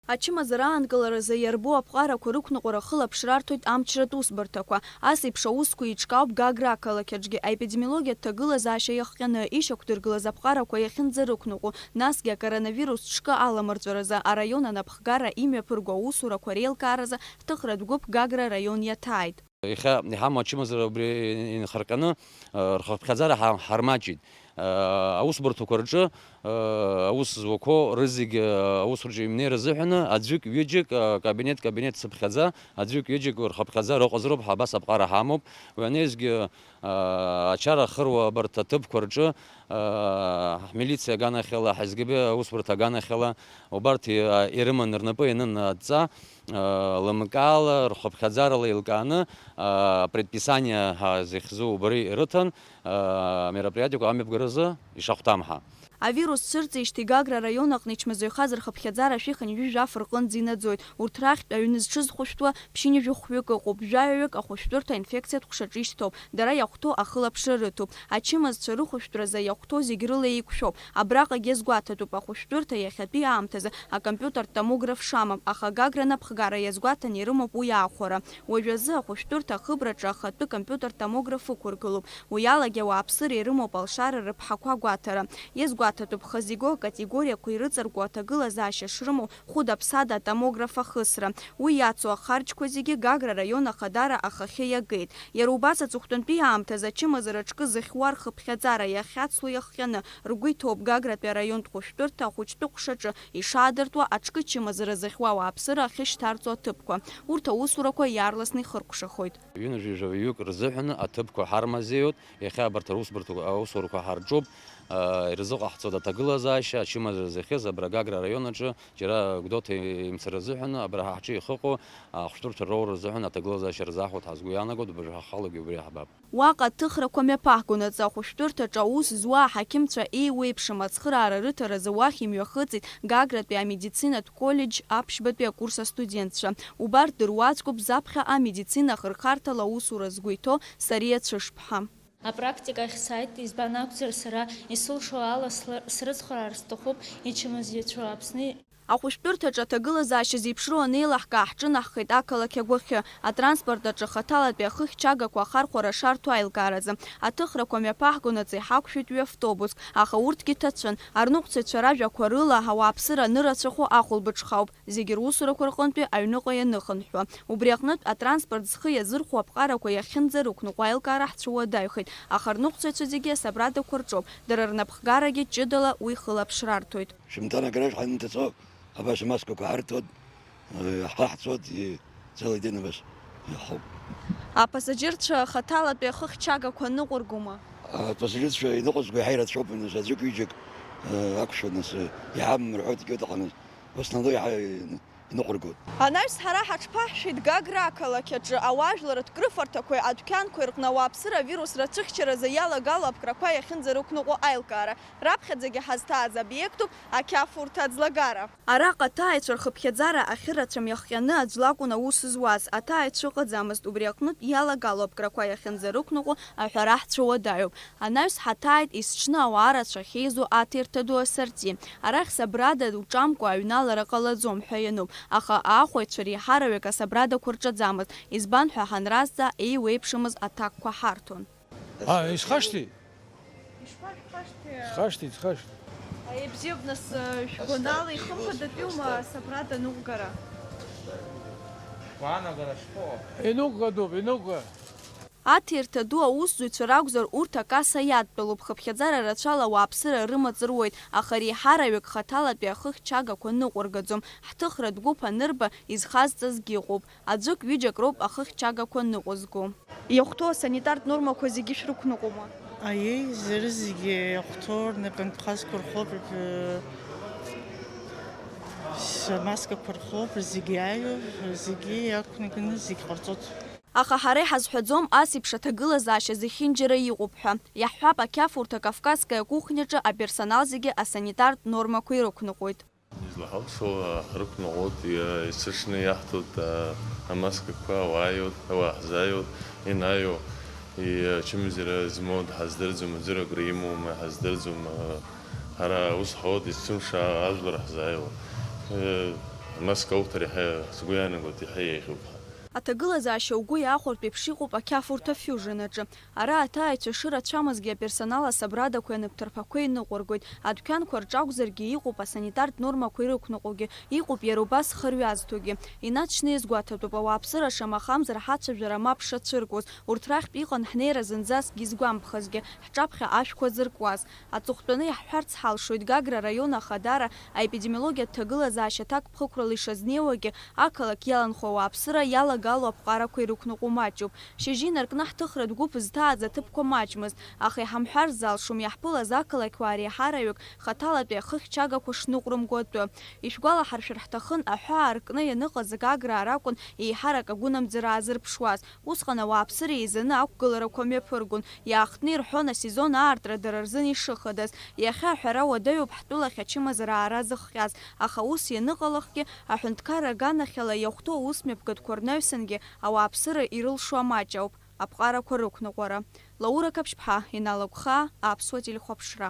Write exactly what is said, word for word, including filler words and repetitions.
Ачымазара аанкыларазы иарбоу аԥҟарақәа рықәныҟәара хылаԥшра арҭоит амчратә усбарҭақәа. Ас еиԥш аусқәа еиҿкаауп Гагра ақалақь аҿгьы. Аепидемиологиатә ҭагылазаашьа иахҟьаны, ишьақәдыргылаз аԥҟарақәа иахьынӡарықәныҟәо, насгьы акоронавирус ҿкы аламырҵәаразы араион анапхгара имҩаԥырго аусурақәа реилкааразы ҳҭыхратә гәыԥ Гагра араион иаҭааит. Иахьа иҳамоу ачымазара убри инхарҟьаны, э, рхыԥхьаӡара ҳа-, ҳармаҷит. Э, аусбарҭақәа рҿы, э, аус зуақәоу рызегь, э, аусураҿы имнеира азыҳәаны аӡәык-ҩыџьак, э, кабинет-кабинет цыԥхьаӡа, аӡәык-ҩыџьак рхыԥхьаӡа рыҟазароуп, ҳәа абас аԥҟара ҳамоуп. Уи анаҩсгьы, э, ачара ахыруа абарҭ аҭыԥқәа рҿы, э, ҳмилициа аганахьала, ҳСГБ аусбарҭа аганахьала, убарҭ, э, ирыман рнапы ианын адҵа, лымкаала, рхыԥхьаӡарала еилкааны, а, предписание ҳәа зыхьӡу убри ирыҭан, а, мероприатиеқәа амҩаԥгаразы ишахәҭам ҳәа. Авирус цәырҵижьҭеи Гагра араион аҟны ичмазаҩхаз рхыԥхьаӡара шәихынҩажәи жәаф рҟынӡа инаӡоит. Урҭ рахьтә аҩны зҽызхәышәтәуа ԥшьынҩажәи хәҩык ыҟоуп, жәаҩаҩык ахәышәтәырҭа аинфекциатә ҟәшаҿы ишьҭоуп, дара иахәҭоу ахылаԥшра рыҭоуп. Ачымазцәа рыхәышәтәразы иахәҭоу зегь рыла еиқәшәоуп. Абраҟагь иазгәаҭатәуп ахәышәтәырҭа иахьатәи аамҭазы акомпиутертә томограф шамам, аха Гагра напхгара иазгәаҭаны ирымоуп уи аахәара. Уажәазы ахәышәтәырҭа ахыбраҿы ахатәы компиутертә томограф ықәыргылоуп. Уи алагьы ауааԥсыра ирымоуп алшара рыԥҳақәа агәаҭара. Иазгәаҭатәуп хазы игоу акатегориақәа ирыҵаркуа аҭагылазаашьа шрымоу хәыда-ԥсада атомограф ахысра. Уи иацу ахарџьқәа зегьы Гагра араион Ахадара ахахьы иагеит. Иара убас аҵыхәтәантәи аамҭазы ачымазара ҿкы зыхьуа рхыԥхьаӡара иахьацло иахҟьаны ргәы иҭоуп Гагратәи араионтә хәышәтәырҭа ахәыҷтәы ҟәшаҿы ишаадыртуа аҿкы чымазара зыхьуа ауааԥсыра ахьышьҭарҵо аҭыԥқәа. Урҭ аусурақәа иаарласны ихыркәшахоит. Ҩынҩажәи жәаҩык рзыҳәаны аҭыԥқәа ҳармазеиуеит, иахьа абарҭ аусбарҭақәа, аусурақәа ҳарҿуп, аа, ирзыҟаҳҵоит аҭагылазаашьа, ачымазара зыхьыз абра Гагра араион аҿы, џьара Гәдоуҭа имцара азыҳәаны, абра ҳаҳҿы ихыҟоу ахәшәтәырҭа роура рзыҳәан аҭагылазаашьа рзаҳуеит ҳәа сгәы иаанагоит, убыржәы ҳахалогьы убри ҳбап. Уаҟа аҭыхрақәа мҩаԥаҳгонаҵы ахәышәтәырҭаҿы аус зуа аҳақьымцәа еиуеиԥшым ацхыраара рыҭаразы уахь имҩахыҵит Гагратәи амедицинатә коллеџь аԥшьбатәи акурс астудентцәа. Убарҭ дыруаӡәкуп заԥхьаҟа амедицина ахырхарҭала аусура згәы иҭоу Сариа Цәышԥҳа. Апрактика ахь сааит, избан акәзар, сара исылшо ала сла-, срыцхраар сҭахуп, ичымазаҩцәоу Аԥсни. Ахәышәтәырҭаҿы аҭагылазаашьа зеиԥшроу анеилаҳкаа, ҳҿынаҳхеит ақалақь агәахьы, атранспорт аҿы хаҭалатәи ахыхьчагақәа ахархәара шарҭо аилкааразы. Аҭыхрақәа мҩаԥаҳгонаҵы иҳақәшәеит ҩы-автобуск, аха урҭгьы ҭацәын. Арныҟәцаҩцәа ражәақәа рыла, ауааԥсыра анырацәахо ахәылбыҽхауп зегьы русурақәа рҟынтәи аҩныҟа ианыхынҳәуа. Убри аҟнытә, атранспорт зхы иазырхәо аԥҟарақәа иахьынӡарықәныҟәо аилкаара ҳцәуадаҩхеит, аха рныҟәцаҩцәа зегьы асабрадақәа рҿоуп, дара рнапхгарагьы ҷыдала уи хылаԥшра арҭоит. Шәымҭан агараж ҳанынҭыҵуа, абас амаскақәа ҳарҭоит, ҳаҳҵоит, ҵала идеин абас иаҳауп. Апассажьырцәа хаҭалатәи ахыхьчагақәа ныҟәыргома? Апассажьырцәа иныҟәызго иаҳа ирацәоуп, нас, аӡәык-ҩыџьак, э, акәшо, нас, э, иҳамам рҳәоит, егьырҭ ыҟамызт. Ус наӡо иаҳа иныҟәыргоит. Анаҩс ҳара ҳаҽԥаҳшәеит Гагра ақалақь аҿы ауаажәларратә крыфарҭақәеи адәқьанқәеи рҟны ауааԥсыра авирус рацәыхьчаразы иалагало аԥкрақәа иахьынӡарықәныҟәо аилкаара. Раԥхьаӡагьы ҳазҭааз обиектуп ақьафурҭа аӡлагара. Араҟа аҭааҩцәа рхыԥхьаӡара ахьырацәам иахҟьаны аӡә лакәын аус зуаз, аҭааҩцәа ыҟаӡамызт, убри аҟнытә иалагало аԥкрақәа иахьынӡарықәныҟәо аҳәара ҳцәуадаҩуп. Анаҩс ҳаҭааит есҽны ауаа рацәа ахьеизо аҭирҭа ду асорти. Арахь сабрада уҿамкәа аҩналара ҟалаӡом ҳәа иануп, аха аахәаҩцәа реиҳараҩык асабрадақәа рҿаӡамызт, избан ҳәа ҳанразҵаа, еиуеиԥшымыз аҭакқәа ҳарҭон. А, исхашҭи? Ишԥашәхашҭи? Схашҭит, схашҭит. Аибзиоуп, нас, шәгәанала ихымԥадатәиума асабрада аныҟәгара? Гәаанагара шԥаҟоу? Инықәгатәуп, инықәга. Аҭирҭа ду аусзуҩцәа ракәзар, урҭ акасса иадтәалоуп, хыԥхьаӡара рацәала ауааԥсыра рымаҵ руеит, аха реиҳараҩык хаҭалатәи ахыхьчагақәа ныҟәыргаӡом. Ҳҭыхратә гәыԥ анырба, изхазҵазгьы ыҟоуп. Аӡәык-ҩыџьак роуп ахыхьчагақәа ныҟәызго. Иахәҭоу асанитартә нормақәа зегьы шәрықәныҟәома? Аиеи, зырзегьы иахәҭоу рнапынтә хазқәа рхоуп, э, амаскақәа рхоуп, зегьы иааиуеит, зегьы иақәнаганы зегь ҟарҵоит. Аха ҳара иҳазҳәаӡом ас еиԥш аҭагылазаашьа зехьынџьара иҟоуп ҳәа. Иаҳҳәап, ақьафурҭа Кавказская кухняҿы аперсонал зегьы асанитартә нормақәа ирықәныҟәоит. Излаҳалшо ҳрықәныҟәоит, иа-, есыҽны иаҳҭоит, а, амаскақәа, ауаа иоуеит, ауаа ҳзааиуеит, ианааиуа, и-, ачымазара змоу дҳаздырӡом, аӡәыр агәра имоума ҳаздырӡом, а, ҳара ус ҳауеит, есымша ажәлар ҳзааиуа. Э, Маска ауҭар иаҳа сгәы иаанагоит, иаҳа еиӷьуп ҳәа. Аҭагылазаашьа угәы иаахәартә еиԥш иҟоуп ақьафурҭа Fusion аҿы. Ара аҭааҩцәа шырацәамызгьы аперсонал асабрадақәеи анапҭарԥақәеи ныҟәыргоит. Адәқьанқәа рҿы акәзаргьы иҟоуп асанитартә нормақәа ирықәныҟәогьы, иҟоуп иара убас хырҩазтәугьы. Инаҵшьны иазгәаҭатәуп, ауааԥсыра шамахамзар ҳацәажәара мап шацәыргоз. Урҭ рахьтә иҟан ҳнеира зынӡаскгьы изгәамԥхазгьы, ҳҿаԥхьа ашәқәа зыркуаз. Аҵыхәтәаны иаҳҳәарц ҳалшоит Гагра араион ахадара аепидемиологиатә ҭагылазаашьа ҭакԥхықәрала ишазнеиуагьы, ақалақь иаланхо ауааԥсыра иалагало аԥҟарақәа ирықәныҟәо маҷуп. Шьыжьы инаркны ҳҭыхратә гәыԥ зҭааз аҭыԥқәа маҷмызт, аха иҳамҳәар залшом, иаҳԥылаз ақалақьуаа реиҳараҩык хаҭалатәи ахыхьчагақәа шныҟәрымго атәы. Ишәгәалаҳаршәар ҳҭахын, аҳәаа аркны ианыҟаз Гаграа ракәын еиҳарак агәынамӡара аазырԥшуаз. Усҟан ауааԥсыра еизаны ақәгыларақәа мҩаԥыргон, иаахтны ирҳәон асезон аартра дара рзын ишыхадаз. Иахьа аҳәара уадаҩуп ҳтәылахь ачымазара аара зыхҟьаз, аха ус ианыҟалахгьы, аҳәынҭқарра аганахьала иахәҭоу аус мҩаԥгатәқәа рнаҩсангьы ауааԥсыра ирылшо амаҷ ауп аԥҟарақәа рықәныҟәара. Лаура Қаԥшьԥҳа, Инал Агәхаа, Аԥсуа телехәаԥшра.